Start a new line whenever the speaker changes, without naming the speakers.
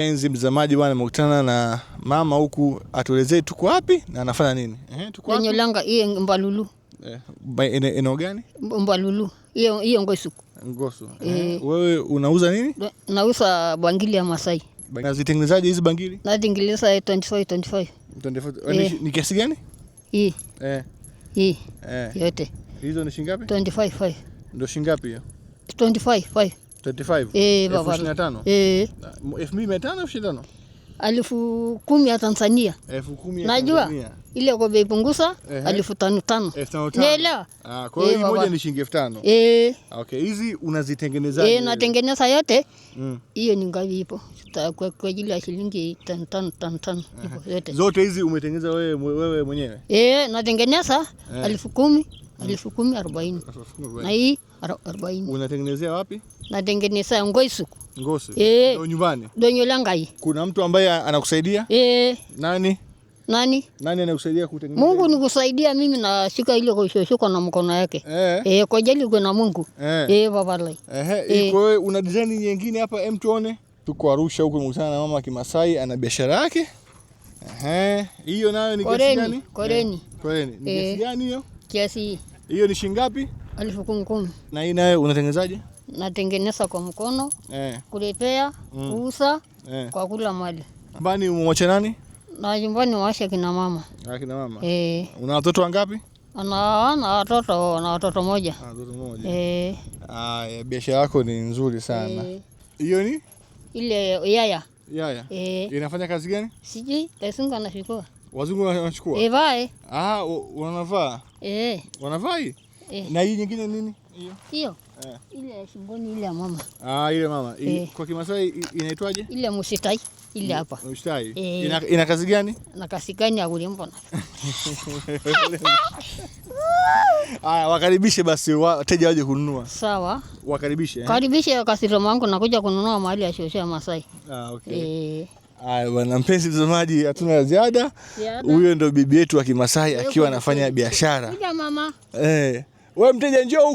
Mpenzi mtazamaji bwana, nimekutana na mama huku, atuelezee tuko wapi na anafanya nini. Tuko wapi?
Eneo langa iye Mbalulu.
Eneo gani?
Mbalulu hiyo hiyo Ngosuku.
Ngoso. Wewe unauza nini?
Nauza bangili ya Masai.
Nazitengenezaje hizi bangili?
Natengeneza 25 25.
24. Ni kiasi gani?
Hii hii yote
Hizo ni shilingi ngapi?
25 5.
Ndio shilingi ngapi hiyo?
25 5.
25.
Eh, baba.
25,000? 2500, 25,000?
10,000 ya Tanzania.
10,000 ya
Najua
Tanzania.
ile kwa bei punguza 5,500.
5,500.
Naelewa?
Ah, kwa hiyo
Eh,
hii moja
baba.
ni shilingi 5,000. Okay, hizi unazitengenezaje?
Eh, natengeneza yote. Hiyo ni ngapi ipo? Kwa ajili ya shilingi tano tano tano tano ipo yote.
Zote hizi umetengeneza wewe mwenyewe?
Eh, natengeneza 10,000, 10,000 40. Na hii 40.
Unatengenezea wapi?
Natengeneza Ngoisuku.
Ngosi.
Eh.
Ndio nyumbani.
Donyo langai.
Kuna mtu ambaye anakusaidia? Nani?
Nani?
Nani anakusaidia kutengeneza?
Mungu nikusaidia mimi nashika ile kushoshuka na mkono yake. Kwa ajili kuna Mungu. Baba lai.
Kwa hiyo una design nyingine hapa, em tuone. Tuko Arusha huko, nimekutana na mama wa Kimasai ana biashara yake. Hiyo nayo ni kiasi
Koreni,
gani?
koreni.
Koreni. Ni kiasi gani hiyo?
Kiasi
Hiyo ni shilingi ngapi?
10,000.
Na hii nayo unatengenezaje?
Natengeneza kwa mkono, kulipea, kuuza, kwa kula mali.
Nyumbani umemwacha nani?
Na nyumbani waasha kina mama.
Ah, kina mama. Una watoto wangapi?
Ana watoto, na watoto moja.
Ah, watoto moja. Haya, biashara yako ni nzuri sana. Hiyo ni?
Ile yaya.
Yaya. Inafanya kazi gani?
Sijui, wazungu wanachukua.
Wazungu wanachukua?
Vae.
Ah, wanavaa. Wanavaa hii? Na hii nyingine nini? Hiyo.
Hiyo. Ile ya shingoni ile ya mama.
Ah, ile mama. Kwa Kimasai inaitwaje?
Ile musitai ile hapa.
Musitai. Ina kazi gani?
Na kazi gani ya kulimba?
Haya, wakaribishe basi wateja waje kununua.
Sawa.
Wakaribishe.
Karibishe customer wangu nakuja kununua mahali ya shosho ya Masai.
Ah, okay. Haya bwana, mpenzi mtazamaji, hatuna la ziada. Huyo ndo bibi yetu wa Kimasai akiwa anafanya biashara.
Kuja mama.
Wewe mteja njoo huku.